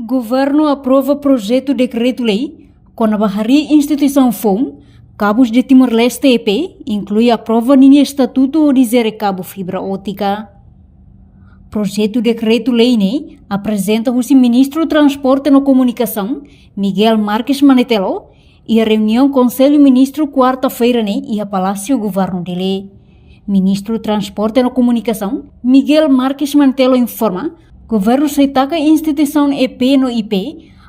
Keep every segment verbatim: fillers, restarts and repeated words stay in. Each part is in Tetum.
Governu aprova projetu dekretu-lei kona-ba harii instituisaun foun kabus de Timor-Leste E P, inklui aprova ninia estatutu hodi jere kabu fibra ótika. Projetu dekretu-lei ne'e aprezenta husi Ministru Transporte no Komunikasaun, Miguel Marques Manetelo, iha reuniaun Konsellu Ministru kuarta-feira ne'e iha Palásiu Governu Dili. Ministru Transporte no Komunikasaun, Miguel Marques Manetelo informa, governu sei taka instituisaun E P no I P,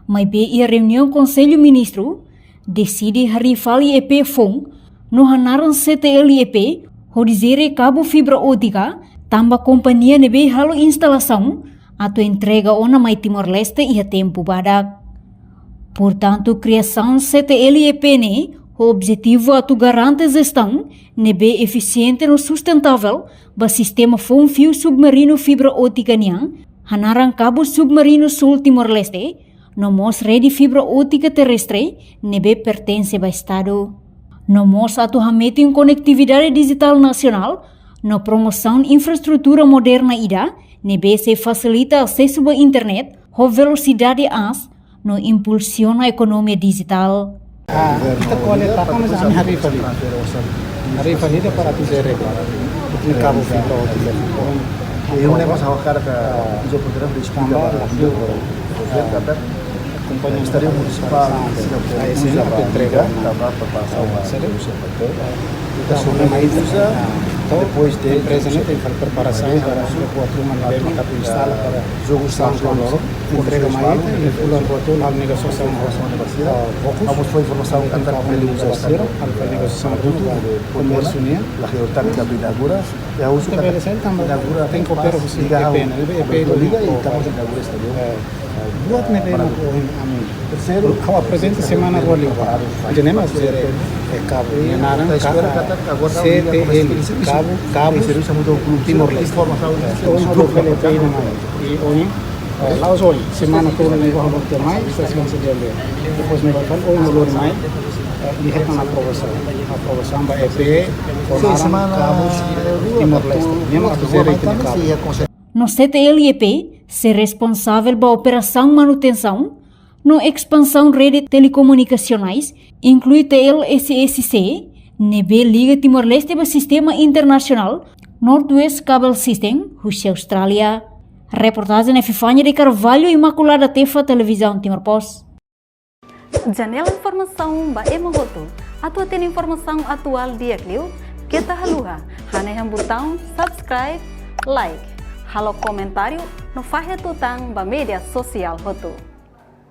maibé iha reuniaun Konsellu Ministru, deside harii fali E P foun, no hanaran C T L E P, hodi jere kabu fibra ótika, tanba kompañia ne'ebé halo instalasaun, atu entrega ona mai Timor-Leste iha tempu badak. Portantu, kriasaun C T L E P ne'e, ho objetivu atu garante jestaun ne'ebé efisiente no sustentável ba sistema foun fiu submarinu fibra ótika nian, hanaran Kabu Submarinu Sul Timor-Leste, no mós rede fibra ótika terrestre ne'ebé pertense ba Estadu. No mós atu hametin konektividade dijitál nasionál, no promosaun infraestrutura moderna ida, ne'ebé sei fasilita asesu ba internet, ho velosidade aas, no impulsiona ekonomia dijitál. Ah, ita ko'alia tapa, mas ami harii fali. Harii fali ida para atu jere kabu fibra ótika. E una más ahora que yo programa de escuela para la kompañia estadu munisipál, a ese uza ba entrega, taba preparasaun ba uza ba. Entaun, ita só mai uza depois de empreza ne'e tenke fazer preparasaun para uza ba, atu manda ba atu instala para jogu sa entrega mai, e fulan ba atu halo negosiasaun, ah, bokus. Vamos foi informasaun que ita negosiasaun, halo negosiasaun ba komérsiu nian. La que está que inaugura, ya uso que inaugura, tenke koopera husi E P ne'e, E P liga e estamos inaugura estadu. Buat ne'ebé mak ohin ami. Terseiru, ha'u aprezenta semana rua liubá. Ida-ne'e mak jere kabu. Nia naran C T L, kabu, kabu Timor-Leste. Ohin ha'u bele tei nia mai. I ohin, eh, la'ós ohin, semana tolu ne'e ha'u bele tei mai, estasaun sediale. Depois ne'e ba fali, ohin ha'u lori mai, eh, i hetan aprovasaun. Aprovasaun ba E P, ho naran kabu Timor-Leste. Nia mak atu jere ita-nia kabu. No C T L E P sei responsavel ba operasaun, manutensaun no espansaun rede telekomunikasionais, inklui T L S S C, ne'ebé liga Timor-Leste ba sistema internasionál Northwest Cable System, husi Austrália. Reportajen Epifania de Carvalho, Imaculada Tefa, Televizaun Timor Post. Janela informasaun ba ema hotu. Atu hatene informasaun atuál di'ak liu, keta haluha hanehan butaun subscribe, like, halo komentáriu, no fahe tutan ba média sosiál hotu.